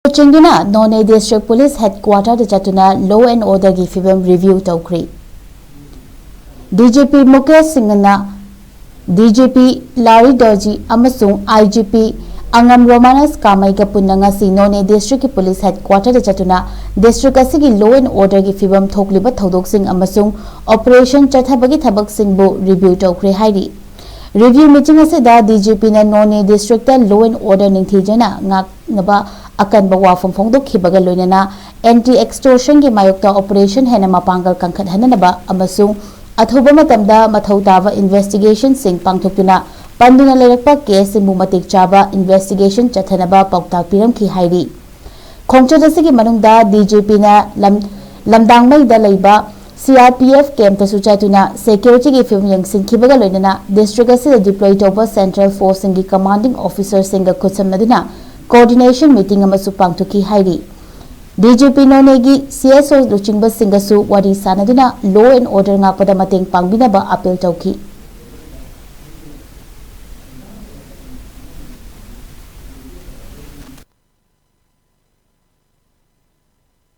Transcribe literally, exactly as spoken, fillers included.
ꯂꯨꯆꯤꯡꯗꯨꯅ ꯅꯣꯅꯦ District Police Headquarter ꯗ ꯆꯠꯇꯨꯅ law and order ꯒꯤ ꯐꯤꯚꯝ review ꯇꯧꯈ꯭ꯔꯤ꯫ D G P Mukesh ꯁꯤꯡꯍꯅ D G P ꯂꯥꯔꯤ ꯗꯣꯖꯤ ꯑꯃꯁꯨꯡ I G P ꯑꯉꯝ ꯔꯣꯃꯥꯅꯁ ꯀꯥꯃꯩꯒ ꯄꯨꯟꯅ ꯉꯁꯤ ꯅꯣꯅꯦ District ꯀꯤ Police Headquarter ꯗ ꯆꯠꯇꯨꯅ district ꯑꯁꯤꯒꯤ law and order ꯒꯤ ꯐꯤꯚꯝ, ꯊꯣꯛꯂꯤꯕ ꯊꯧꯗꯣꯛꯁꯤꯡ ꯑꯃꯁꯨꯡ operation ꯆꯠꯊꯕꯒꯤ ꯊꯕꯛꯁꯤꯡꯕꯨ review ꯇꯧꯈ꯭ꯔꯦ ꯍꯥꯏꯔꯤ꯫ Review meeting ꯑꯁꯤꯗ D G P ꯅ ꯅꯣꯅꯦ district ꯇ law and order ꯅꯤꯡꯊꯤꯖꯅ ꯉꯥꯛꯅꯕ ꯑꯀꯟꯕ ꯋꯥꯐꯝ ꯐꯣꯡꯗꯣꯛꯈꯤꯕꯒ ꯂꯣꯏꯅꯅ anti extortion ꯒꯤ ꯃꯥꯌꯣꯛꯇ operation ꯍꯦꯟꯅ ꯃꯄꯥꯡꯒꯜ ꯀꯟꯈꯠꯍꯟꯅꯅꯕ ꯑꯃꯁꯨꯡ ꯑꯊꯨꯕ ꯃꯇꯝꯗ ꯃꯊꯧ ꯇꯥꯕ investigation ꯁꯤꯡ ꯄꯥꯡꯊꯣꯛꯇꯨꯅ ꯄꯟꯗꯨꯅ ꯂꯩꯔꯛꯄ case ꯁꯤꯡꯕꯨ ꯃꯇꯤꯛ ꯆꯥꯕ investigation ꯆꯠꯊꯅꯕ ꯄꯥꯎꯇꯥꯛ ꯄꯤꯔꯝꯈꯤ ꯍꯥꯏꯔꯤ꯫ ꯈꯣꯡꯆꯠ ꯑꯁꯤꯒꯤ ꯃꯅꯨꯡꯗ D G P ꯅ ꯂꯝ-, ꯂꯝꯗꯥꯡꯃꯩꯗ ꯂꯩꯕ C R P F camp ꯇꯁꯨ ꯆꯠꯇꯨꯅ security ꯒꯤ ꯐꯤꯕꯝ ꯌꯦꯡꯁꯤꯟꯈꯤꯕꯒ ꯂꯣꯏꯅꯅ district ꯑꯁꯤꯗ deploy ꯇꯧꯕ central force ꯁꯤꯡꯒꯤ commanding officer ꯁꯤꯡꯒ ꯈꯨꯠꯁꯝꯅꯗꯨꯅ coordination meeting ꯑꯃꯁꯨ ꯄꯥꯡꯊꯣꯛꯈꯤ ꯍꯥꯏꯔꯤ꯫ D G P ꯅꯣꯅꯦꯒꯤ C S O ꯂꯨꯆꯤꯡꯕꯁꯤꯡꯒꯁꯨ ꯋꯥꯔꯤ ꯁꯥꯅꯗꯨꯅ law and order ꯉꯥꯛꯄꯗ ꯃꯇꯦꯡ ꯄꯥꯡꯕꯤꯅꯕ appeal ꯇꯧꯈꯤ꯫